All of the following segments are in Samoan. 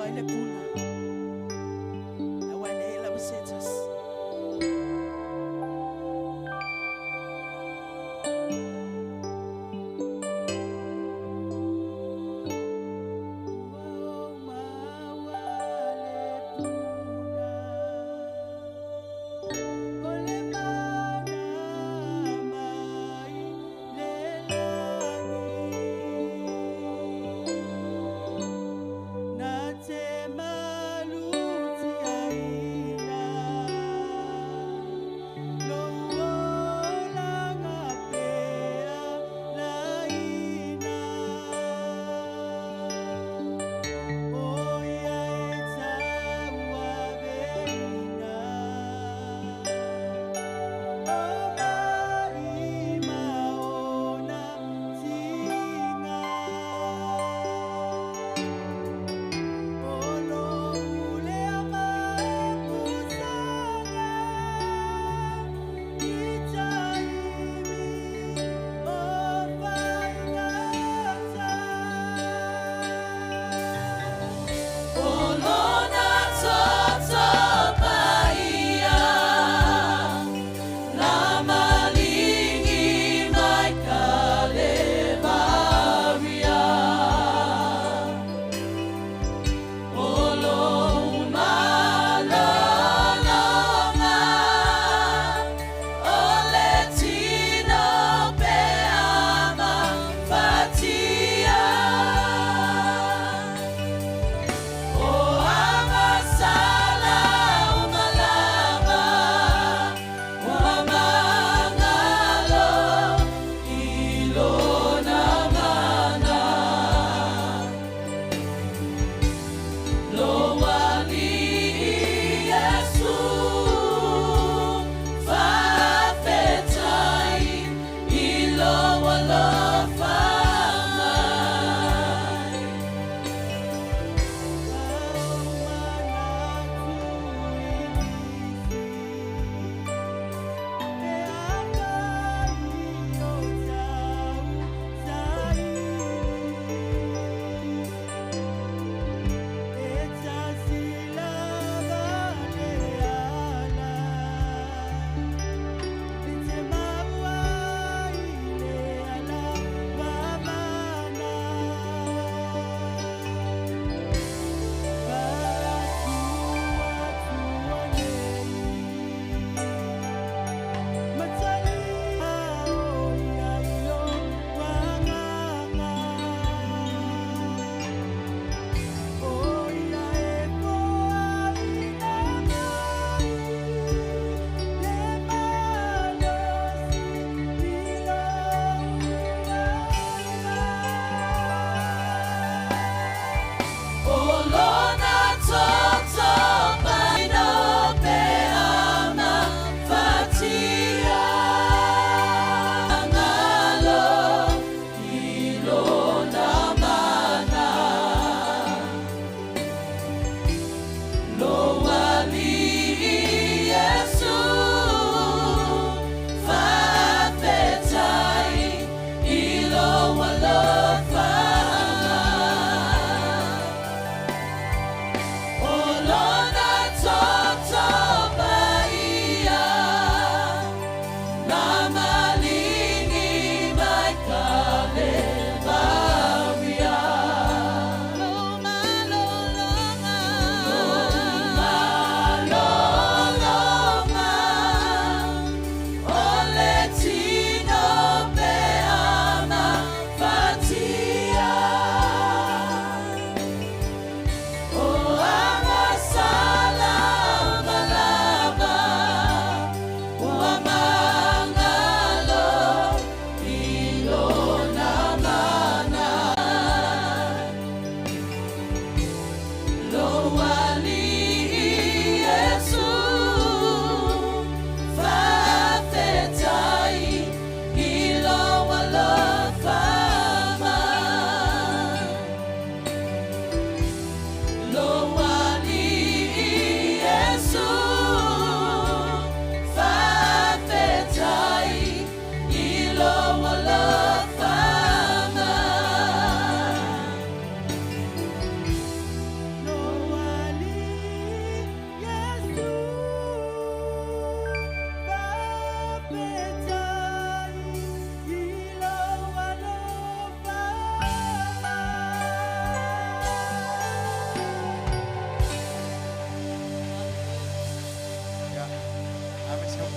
Ai le puna aua e leai lava se tasi. Ua ou maua le puna o le mana mai le lagi. Na te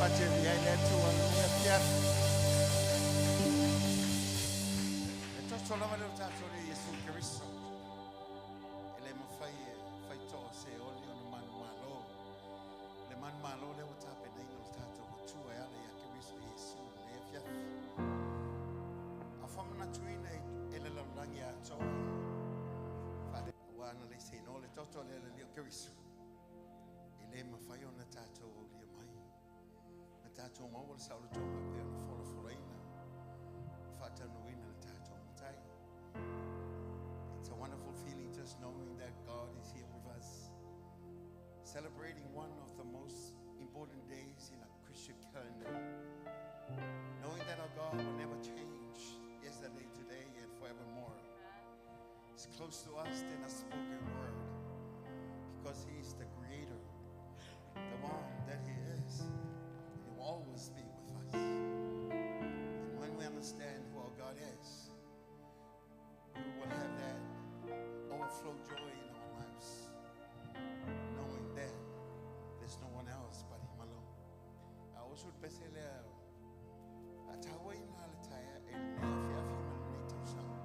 Faatele ai le Atua i lenei afiafi. Le toto lava lea o tatou Alii Iesu Keriso e le mafai e faitoa se oli ona manumalo. Le manumalo lea ua tapenaina e le tatou Atua e ala ia Keriso Iesu i lenei afiafi. A faamanatuina e le lalolagi atoa ua ana le seino le toto lea le Alii o Keriso e le mafai ona tatou aulia mai na tatou maua le saolotoga e pei ona folafolaina faataunuuina le tatou Matai. It's a wonderful feeling just knowing that God is here with us, celebrating one of the most important days in our Christian calendar. Knowing that our God will never change, yesterday, today, and forevermore. It's close to us than a spoken word because He is the creator, the one that He is. And He will always be with us. And when we understand who our God is, we will have that overflow joy in our lives, knowing that there's no one else but Him alone. A o sul pese lea a taua ina le taea e lenei afiafi ma lenei tausaga.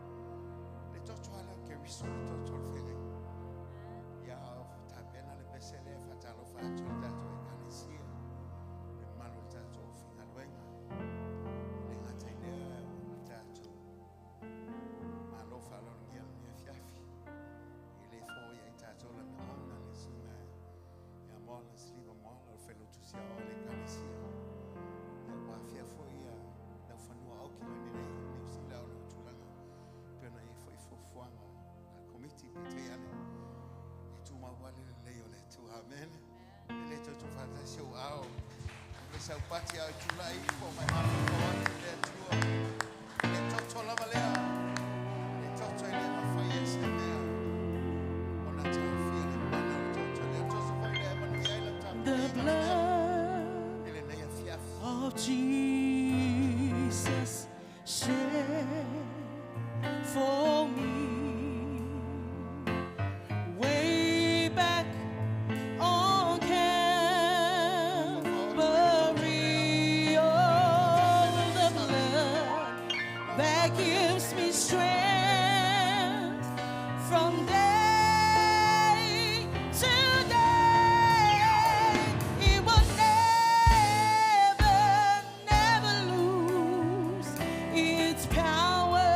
Le toto ala o Keriso le toto o le feagai. Ia tapena le pese lea faatalofa atu le tatou ekalesia. Le mamalu o le tatou faigaluega. Le gata i lea o le tatou malo faaaloalogia lenei afiafi. I le foia i tatou lana ona le susuga ia Moala Siliva Moala o le failautusi o le ekalesia. Ia ua afea foi ia laufanua Auckland nei Niu Sila o le tulaga pe ona i foi fuafuaga a komiti peitai ane e tumau ale lelei o le Atua. Amen. E le toto faatasi ou ao. Le saupati au tulai ifo mai mafaufau atu le Atua. Le toto lava lea. Le toto e le mafai e se mea. Ona taofia le mana o le toto lea. Toto foi lea e manuia ai lau The tapuaiga blood i lenei afiafi. of Jesus shed for me way back on Calvary. Oh, the blood that gives me strength from day to day. It will never, never lose its power.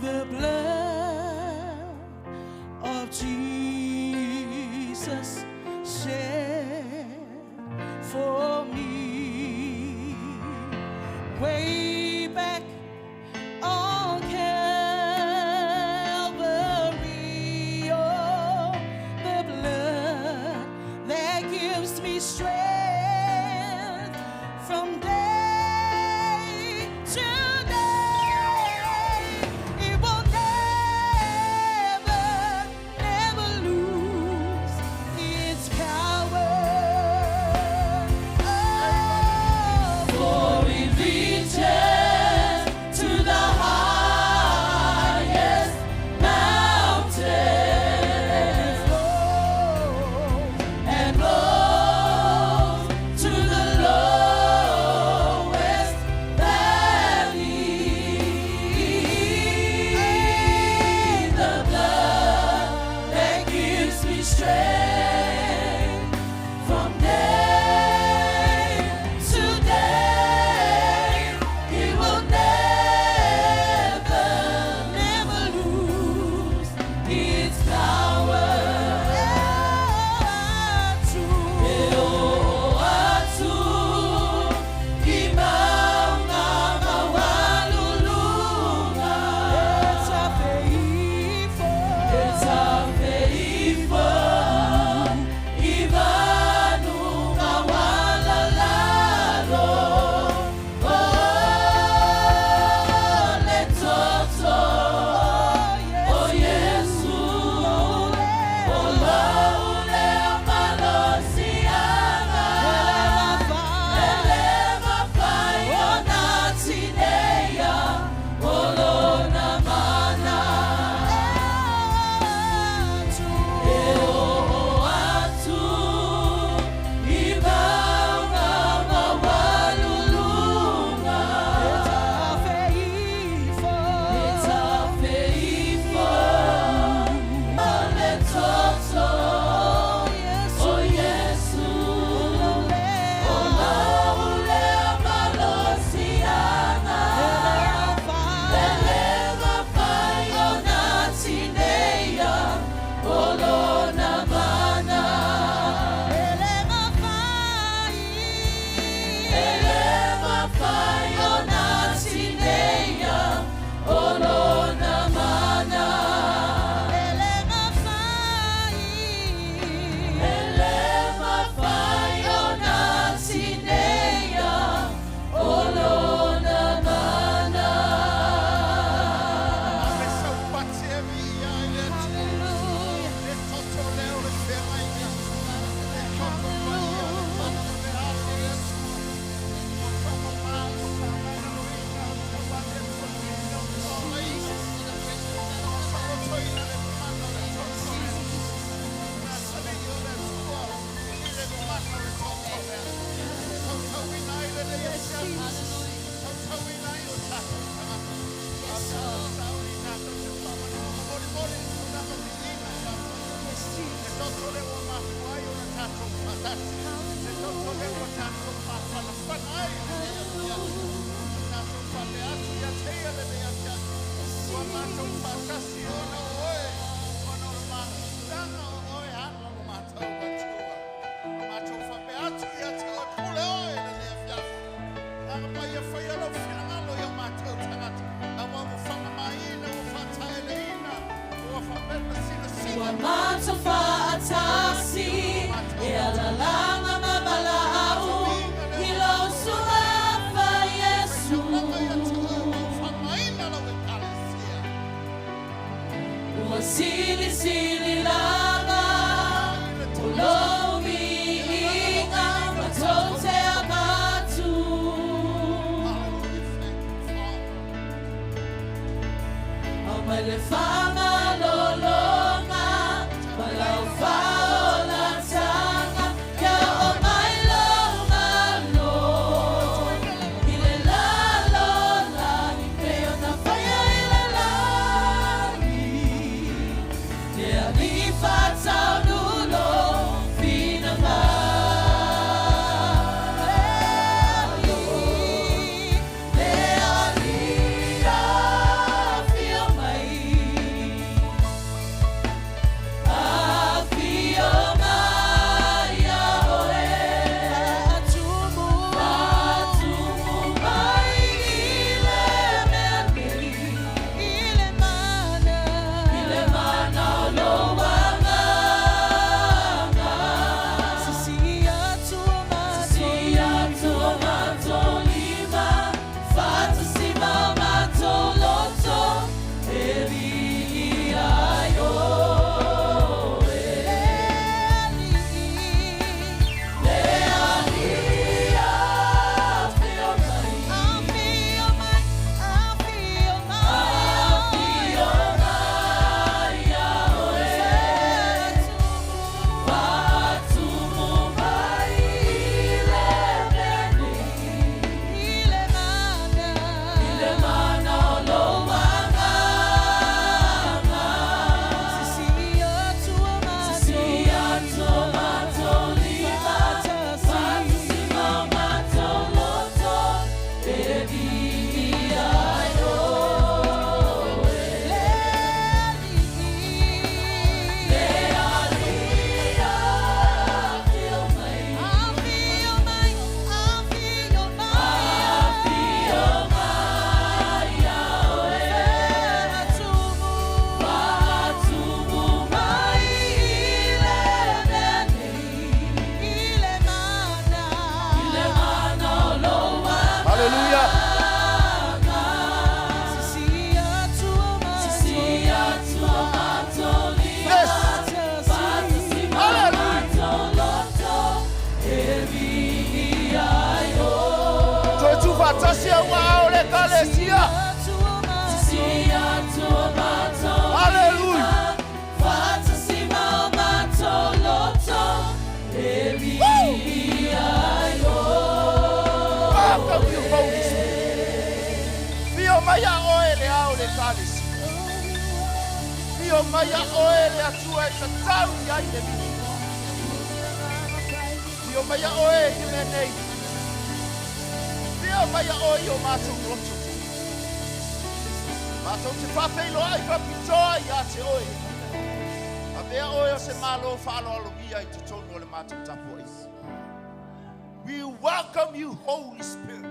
The blood of Jesus shed for me way back on Calvary. Oh, the blood that gives me strength from day to day. It will never, never lose its Ua matou faatasi e alalaga ma valaau i lou suafa Iesu. Ua silisili lava o lou viiga matou te avatu. Aumai le faamalologa ma lau faaolataga, ia oo mai lou Malo i le lalolagi pei ona faia i le lagi. Le Alii faataunu lou finagalo. Le Alii afio mai, afio mai ia oe. Faatumu, faatumu mai i le mea nei, i le mana, i le mana o lou agaga. Sisii atu o matou, atu o matou lima, faatasi ma o matou loto, e viia ai oe. Le Alii afio mai, afio mai, afio mai, afio mai ia oe. Faatumu mai i le mea nei, i le mana, i le mana o lou agaga. Sisii atu o matou, sisii atu o matou lima, faatasi ma o matou loto, e viia ai oe. Le Alii, le Alii afio mai, afio mai, afio mai, afio mai ia oe. Faatumu, faatumu mai i le mea nei, i le mana, i le mana o lou Hallelujah. agaga. Sisii atu o matou, sisii atu o matou lima, Yes. faatasi ma o Hallelujah. matou loto, e viia ai oe. Toe tuufaatasi au aao le ekalesia. Sisii atu o matou Hallelujah. faatasi ma o matou loto, e viia ai oe. Welcome you, Holy Spirit. Fio mai a oe le ao le ekalesia. Fio mai a oe le Atua e tatau i ai le viiga. Fio mai a oe i le mea nei. Fio mai a oe i o matou loto. Matou te faafeiloai faapitoa ia te oe. Avea oe o se malo faaaloalogia i totonu o le matou tapuaiga. We welcome you, Holy Spirit.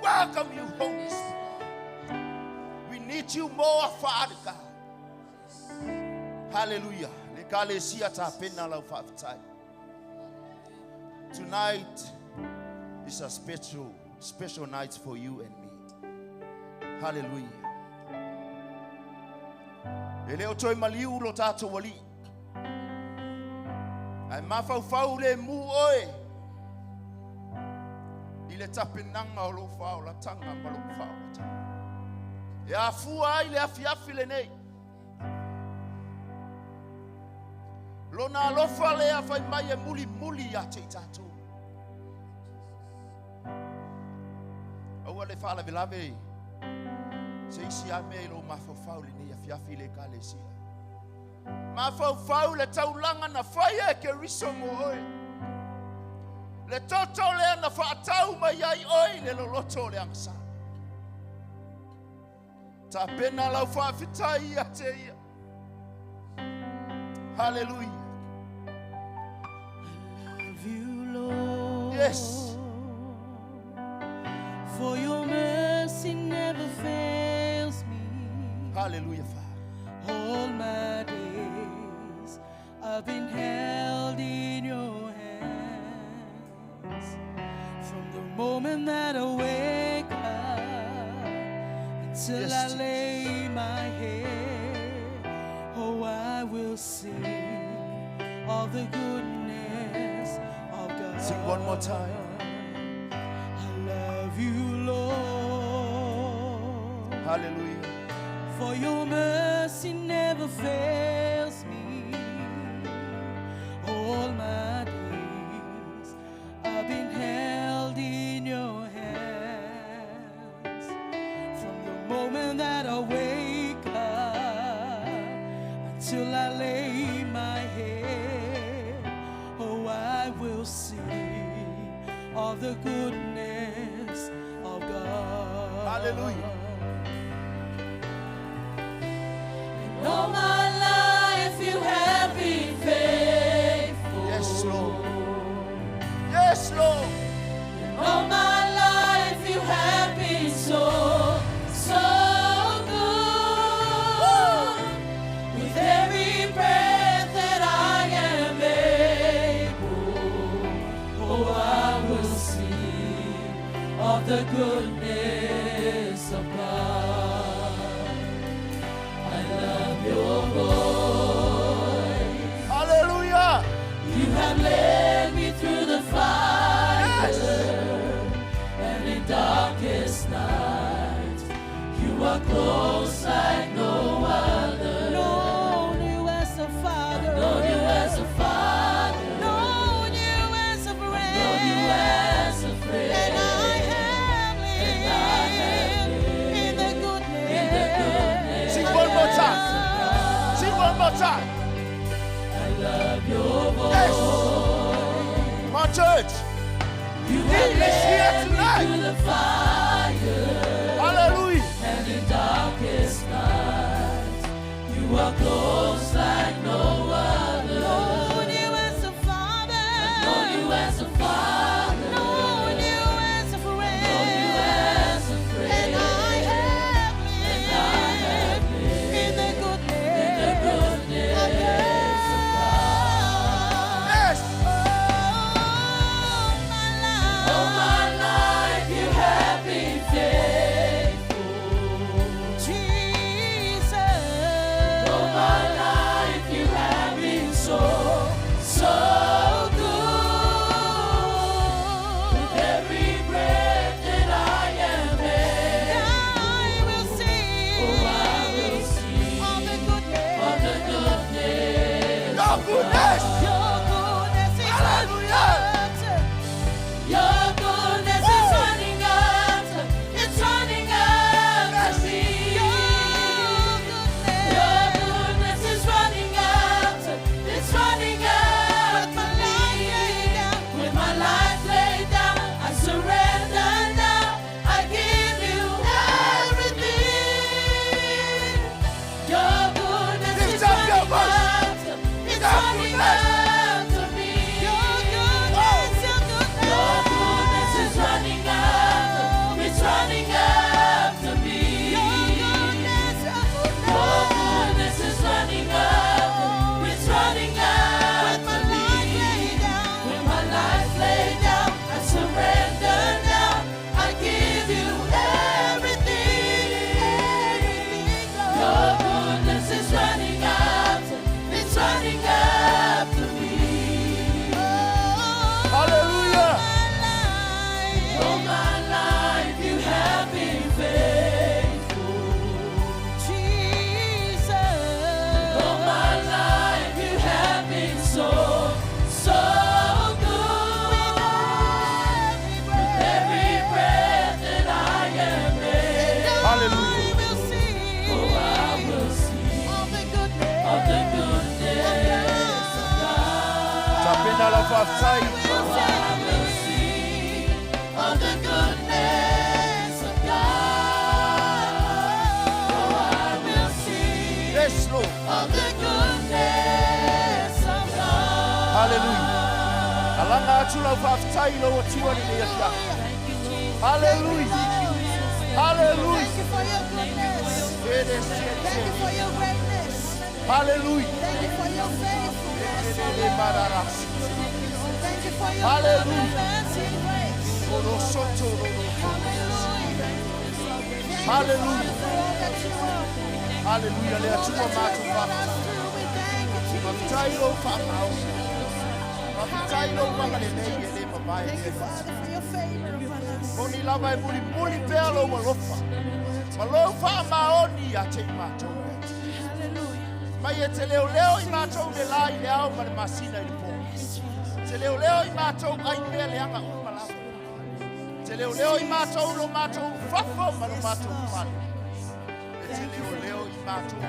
Welcome you, Holy Spirit. We need you more, Father God. Hallelujah. Le ekalesia tapena lau faafetai. Tonight is a special, special night for you and me. Hallelujah. E le o toe maliu lo tatou Alii. Ae mafaufau lemu oe. I le tapenaga o lou faaolataga ma lou faaolataga. E afua ai le afiafi lenei. Lona alofa lea fai mai e mulimuli ia te i tatou. Aua le faalavelave i se isi lava mea i lou mafaufau i lenei afiafi i le Ekalesia. Mafaufau i le taulaga na faia e Keriso mo oe. Le toto lea na faatau mai ai oe i le loloto o le agasala. Tapena lau faafetai ia te ia. Hallelujah. Love you, Lord. Yes. For your mercy never fails me. Hallelujah, Father. All my days I've been held in your hands. From the moment that I wake up until Yes, I Jesus. lay my head, oh, I will sing of the goodness of God. Sing one more time. I love you, Lord. Hallelujah. For your mercy never fails me. All my days I've been held in your hands. From the moment that I wake up until I lay my head, oh, I will sing of the goodness of God. Hallelujah. All my life you have been faithful. Yes, Lord. Yes, Lord. All my life you have been so, so good. With every breath that I am able, oh, I will sing of the goodness of God. I love your voice. Hallelujah. You have led me through the fire Yes. and in darkest night. You are close like no other. Known you as a father. Known you as a father. Known you as a friend. Known you as a friend. And I have lived in the goodness. In the goodness. Sing one more time. Sing one more time. I love your voice. Yes. My church. You He have is here led me tonight. through the fire. Hallelujah. And in darkest night, you are close like no other. Known you as a father. Known you as a father. Known you as a friend. Known you as a friend. And I have lived in the goodness, in the goodness of God. Yes. Oh, my life. All my life you have been faithful. Jesus. All my life you have been so, so good. With every breath that I am able, I will sing. Oh, I will sing of the goodness, of the goodness. Your goodness. Your goodness is Hallelujah. running Your goodness is running after, it's running after me. Your goodness is running after, it's running after me. With my life laid down, I surrender now. I give you everything. Your goodness Lift is up your running voice. after, it's Your running goodness. after me. Your goodness, your goodness, your goodness is running after, it's running after me. Your goodness, your goodness is running after, it's running after me. With my life laid down, I surrender now. I give you everything. Your goodness is running after, it's running after Faafetai. I will see of the goodness of God. Oh, I will see Yes, Lord. of the goodness of God. Hallelujah. Alanga atu lau faafetai i lou Atua lenei afiafi. Thank you, Jesus. Hallelujah. Hallelujah. Thank you for your goodness. Thank you for your greatness. Hallelujah. Thank you for your faithfulness, O Lele Lord. mararasi. Thank you for your Hallelujah. love and mercy and grace. Oro soto roro. Hallelujah. Thank you, Hallelujah. Father, for all that you are. Hallelujah. Le All Atua that you matou have brought faafetai. us through. We thank you, Jesus. Faafetai lou faamaoni. Faafetai lou magalelei e lē mavae Thank you, lea. Father, for your favor upon us. Moni lava e mulimuli pea lou alofa. Ma lou faamaoni ia te i matou. Mai e te leoleo i matou le la i le ao ma le masina i le pō. Te leoleo i matou ai mea leaga uma lava. Te leoleo i matou lo matou fafo ma lo matou fale. E te leoleo i matou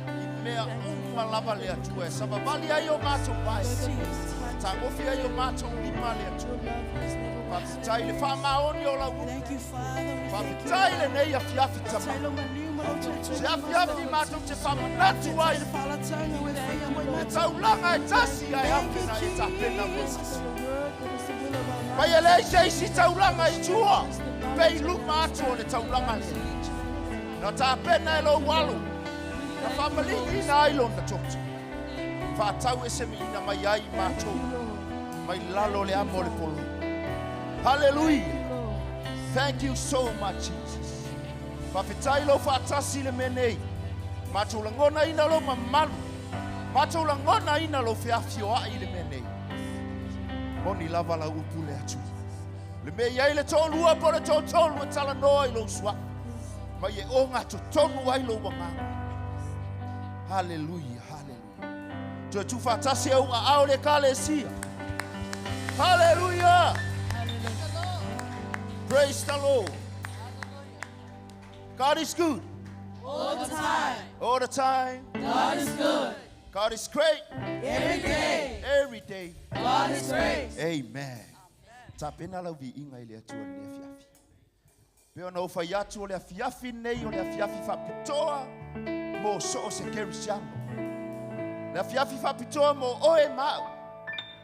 i mea uma lava le Atua e savavali ai o matou vae. Tagofi ai o matou lima le Atua. Faafetai le faamaoni o lau upu. Thank you, Father. We thank you. Faafetai lenei afiafi tama. Se afiafi matou te faamanatu ai le le taulaga e tasi ae Thank afe you, na e tapena mo. Jesus. Mai e leai se isi taulaga i tua, pe i luma atu o le taulaga lea. Na tapena e lou alo, na faamaligiina ai lona toto. Faatau e semiina mai ai i matou, mai lalo le amo o le polo. Hallelujah. Thank you so much, Jesus. Faafetai lou faatasi le mea nei. Matou lagona ina lou mamalu. Matou lagona ina lou feafioai i le mea nei. Moni lava lau upu le Atua. Le mea i ai le toalua po o le toatolu e talanoa i lou suafa. Mai e oga totonu ai lou agaga. Hallelujah, hallelujah. Toe tuufaatasi e uaao le ekalesia. Hallelujah. Praise the Lord. God is good. All the time. All the time. God is good. God is great. Every day. Every day. God is great. Amen. Tapena lau viiga i le Atua lenei afiafi. Pe ona ou fai atu o le afiafi nei o le afiafi faapitoa mo so o se kerisiano. Le afiafi faapitoa mo oe ma au.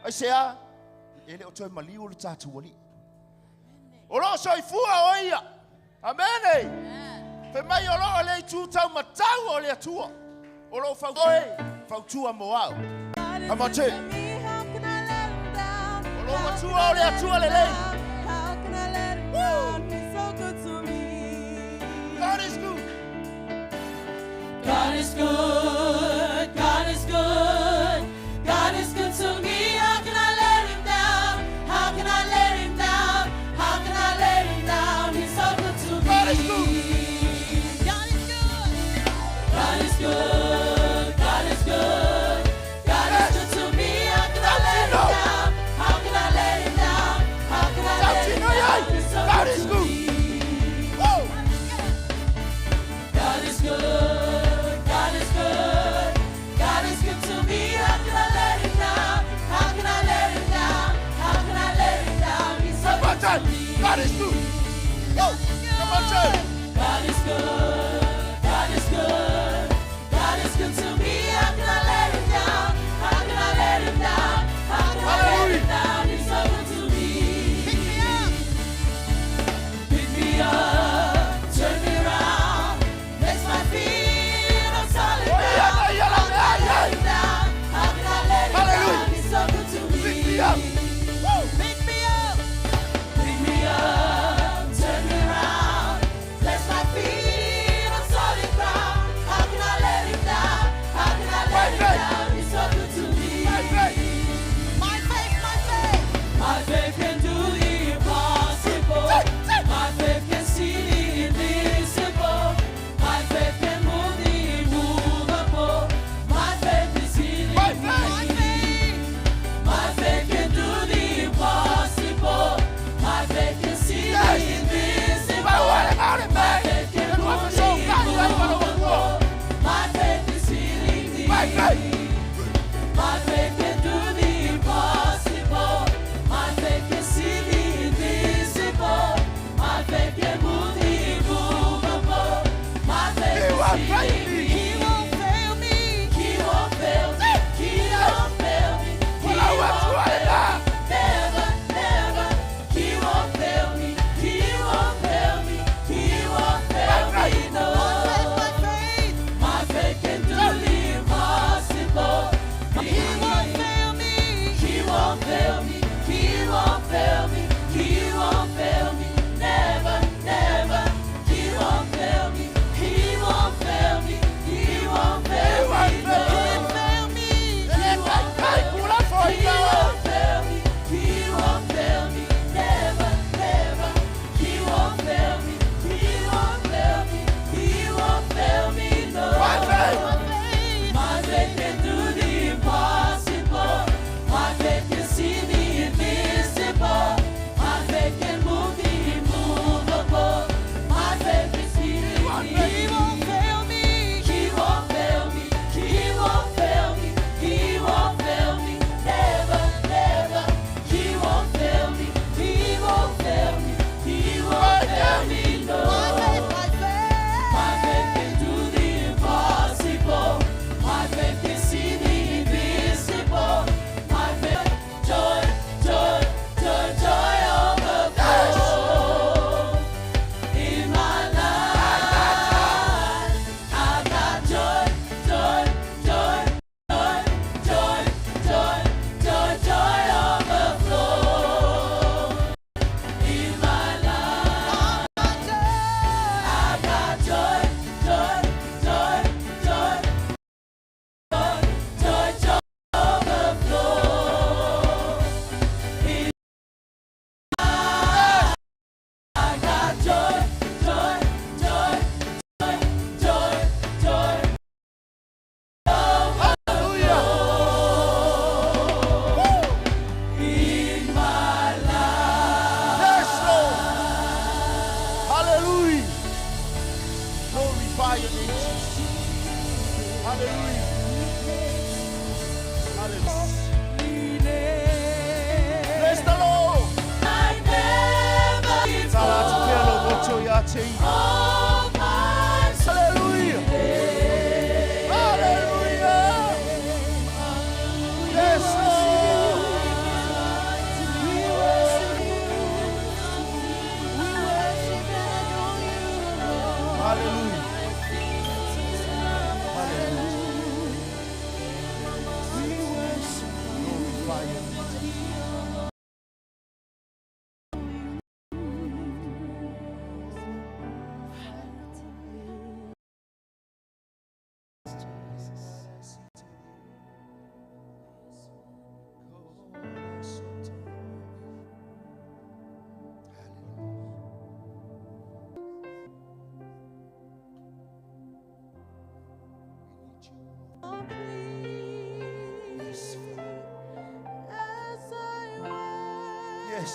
Ai se a, e le o toe maliu le tatou alii. O loo soifua o ia. Amene. Fe mai o loo le itu tau matau o le Atua. O loo fau oe, fautua mo au. Come on, church. How can I let him down? O loo matua o le Atua lelei. How can I let him down? He's so good to me. God is good. God is good. God is good. God is good to me. How can I let him down? How can I let him down? How can I let him down? He's so good to me. God is good. God is good. God is good. God is good. God is good to me. How can I let him down? How can I let him down? How can I let him down? He's so God good is to good. me. Whoa. God is good. God is good. God is good to me. How can I let him down? How can I let him down? How can I let him down? He's so Come on, good to church. me. God is good. Whoa. Come on, church. God is good. God is good. God is good to me. How can I let him down? How can I let him down? How can I let him down? He's so good to me. Pick me up. Pick me up, turn me around, place my feet on solid Oh, yeah, ground. yeah, yeah, How can I yeah, let him down? How can I let him Hallelujah. down? He's so good to me. Pick me up. Whoa. Pick me up. Pick me up, turn me around, Hallelujah. Hallelujah. Bless the Lord. Like never Tala atu pea lo before. moto ia te ia. All my soul. Hallelujah. Hallelujah. Yes, Lord. We worship you. We worship and adore you, Lord. Hallelujah. Hallelujah. We worship Glorify your name. Yes, Father. As I Yes,